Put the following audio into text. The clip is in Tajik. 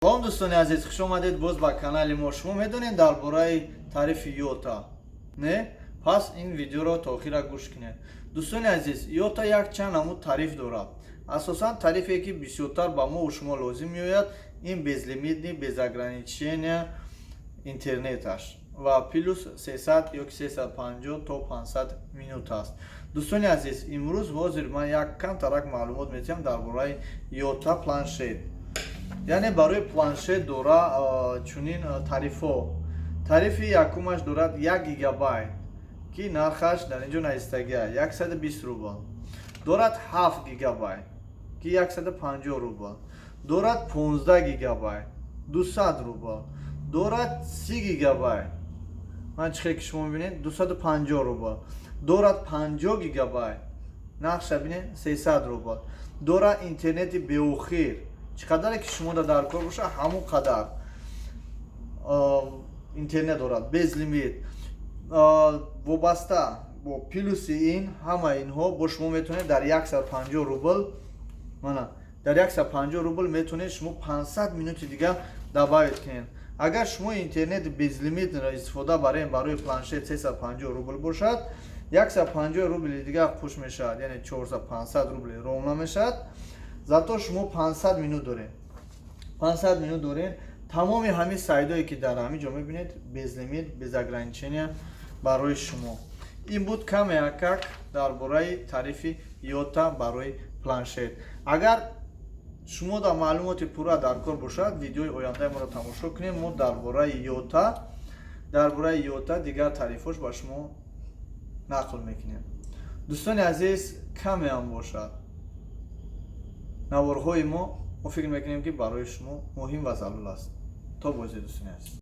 Салом, дӯстони азиз, хуш омадед боз ба канали мо. Шумо медонед дар бораи тарифи Йота? Не? Пас ин видеоро то охира гӯш кунед. Дӯстони азиз, Йота якчанд намуд тариф дорад. Асосан тарифе, ки бисёртар ба мо шумо лозим меояд, ин безлимитный, без ограничения интернеташ ва плюс 300 ё 350 то 500 минут аст. Дӯстони азиз, имрӯз ҳозир ман як камтарак маълумот медиҳам дар бораи Йота планшет. Яъне барои планшет дора чунин тарифҳо. Тарифи якумаш дорад 1 гигабайт, ки нархаш дар инҷо навистагия 120 рубл. Дорад 7 гигабайт, ки 150 рубл. Дорад 15 гигабайт, 200 рубл. Дорад 30 гигабайт, ман чӣ хел ки шумо мебинед, 250 рубл. Дорад 50 гигабайт, нархша бинед, 300 рубл. Дорад интернети беохир, чӣ қадаре ки шумо дар кор боша, ҳамон қадар интернет дорад, безлимит. Вобаста бо плюси ин ҳама инҳо бо шумо метавонед дар 150 рубл, мана, дар 150 рубл метавонед шумо 500 минути дига добавить кунед. Агар шумо интернети безлимитро истифода барем, барои планшет 350 рубл бошад, 150 рубли дига қуш мешавад, яъне 400, 500 рубли ровно мешавад. Зато шумо 500 минут доред, 500 минут доред. Тамоми ҳамин сайтое, ки дар ҳамин ҷо мебинед, безлимит, без ограничения барои шумо. Ин буд каме акак дар бораи тарифи Йота барои планшет. Агар шумо дар маълумоти пурра дар кор бошад, видеои ояндаи моро тамошо кунем. Мо дар бораи Йота дигар тарифҳош ба шумо нақл мекунем. Дӯстони азиз, камеам бошад наворҳои мо, мо фикр мекунем, ки барои шумо муҳим ва зарур аст. То бозӣ, дӯстони азиз.